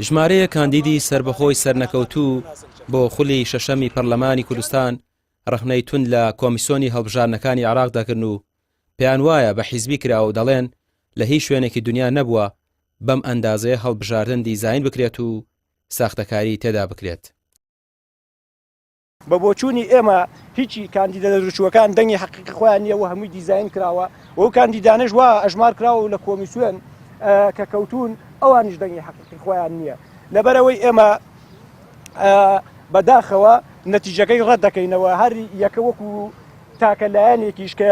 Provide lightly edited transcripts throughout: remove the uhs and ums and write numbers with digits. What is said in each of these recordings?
ژمارەیەک کاندیدی سەربەخۆی سەرنەکەوتوو بۆ خولی شەشەمی پەرلەمانی کوردستان ڕەخنەی توند لە کۆمیسۆنی هەڵبژاردنەکانی عێراق دەگرن و پێیان وایە بە حیزبی کراوە و دەڵێن لە هیچ شوێنێکی دنیا نەبووە بەم ئەندازەیە هەڵبژاردن دیزاین بکرێت و ساختەکاری تێدا بکرێت. بە بۆچوونی ئێمە هیچی کاندیدە دەرچووەکان دەنگی حەقیقی خۆیان نییە و هەمووی دیزاین کراوە و ئەو کاندیدانەش وا ئەژمار کراوە و لە کۆمیسیۆن کە کەوتوون ئەوانیش دەنگی حەقیقی خۆیان نییە لەبەرئەوەی ئێمە بەداخەوە نەتیجەکەی ڕەت دەکەینەوە هەر یەکە وەکو تاکە لایەنێکیش کە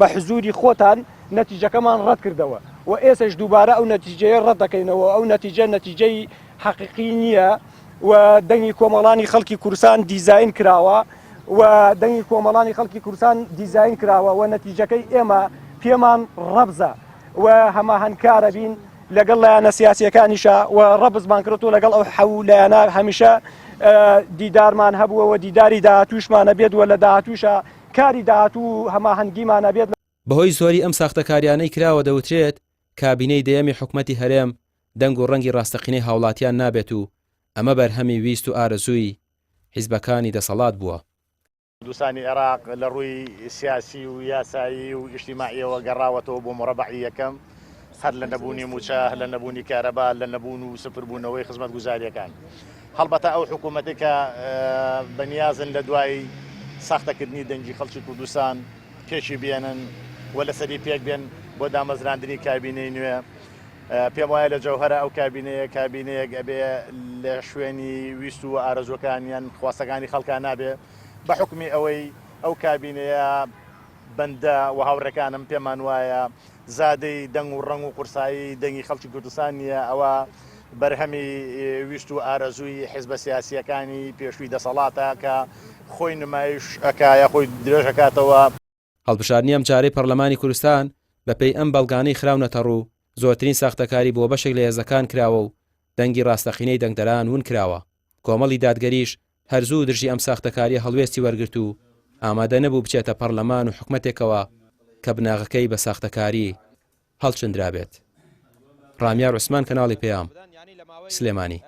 بە حزوری خۆتان نەتیجەکەمان ڕەت کردەوە و ئێسش دووبارە ئەو نەتیجەیە ڕەت دەکەینەوە ئەو نەتیجە نەتیجەی حەقیقی نییە و دەنگی کۆمەڵانی خەڵکی کوردستان دیزاین کراوە و دەنگی کۆمەڵانی خەڵکی کوردستان دیزاین کراوە و نەتیجەکەی ئێمە پێمان ڕەبزە و هەماهەنگکارە بین لەگەڵ لایەنە سیاسیەکانیشە و ڕەبزمان کردو لەگەڵ ئەو حەو لایەنە هەمیشە دیدارمان هەبووە و دیداری داهاتووشمانە بێت و لە داهاتووشە کاری داهاتوو هەماهەنگیمانە بێت. بەهۆی زۆری ئەم ساختەکاریانەی کراوە دەوترێت کابینەی دەیەمی حکومەتی هەرێم دەنگ و ڕەنگی ڕاستەقینەی هاوڵاتیان نابێت و ئەمە بەرهەمی ویست و ئارەزووی حیزبەکانی دەسەڵات بووە. کوردستانی عێراق لە ڕووی سیاسی و یاسایی و ئیجتیماعیەوە گەڕاوەتەوە بۆ مورەبەعی یەکەم، هەر لە نەبوونی مووچە، هەر لە نەبوونی کارەبا، لە نەبوون و سفربوونەوەی خزمەتگوزارییەکان. هەڵبەتە ئەو حکوومەتەی کە بەنیازن لە دوای ساختەکردنی دەنگی خەڵکی کوردستان پێکی بێنن و لەسەری پێک بێن بۆ دامەزراندنی کابینەی نوێ، پێم وایە لە جەوهەرە ئەو کابینەیە کابینەیەک ئەبێ لە شوێنی ویست و ئارەزووەکان یان خواستەکانی خەڵکا نابێ بە حوکمی ئەوەی ئەو کابینەیە بەندە و هاوڕێکانم پێمان وایە زادەی دەنگ و ڕەنگ و قورسایی دەنگی خەڵکی کوردستان نییە ئەوە بەرهەمی ویست و ئارەزووی حیزبە سیاسییەکانی پێشووی دەسەڵاتە کە خۆی نمایش ئەکا یا خۆی درێژ ئەکاتەوە. هەڵبژاردنی ئەمجارەی پەڕلەمانی کوردستان بەپێی ئەم بەڵگانەی خراونەتەڕوو، زۆرترین ساختەکاری بۆ بەشێک لە هێزەکان کراوە و دەنگی ڕاستەقینەی دەنگدەران ون کراوە، کۆمەڵی دادگەریش هەر زوو دژی ئەم ساختەکاریە هەڵوێستی وەرگرت و ئامادە نەبوو بچێتە پەڕلەمان و حکومەتێکەوە کە بناغەکەی بە ساختەکاری هەڵچندرابێت. ڕامیار عوسمان کەناڵی پەیام، سلێمانی.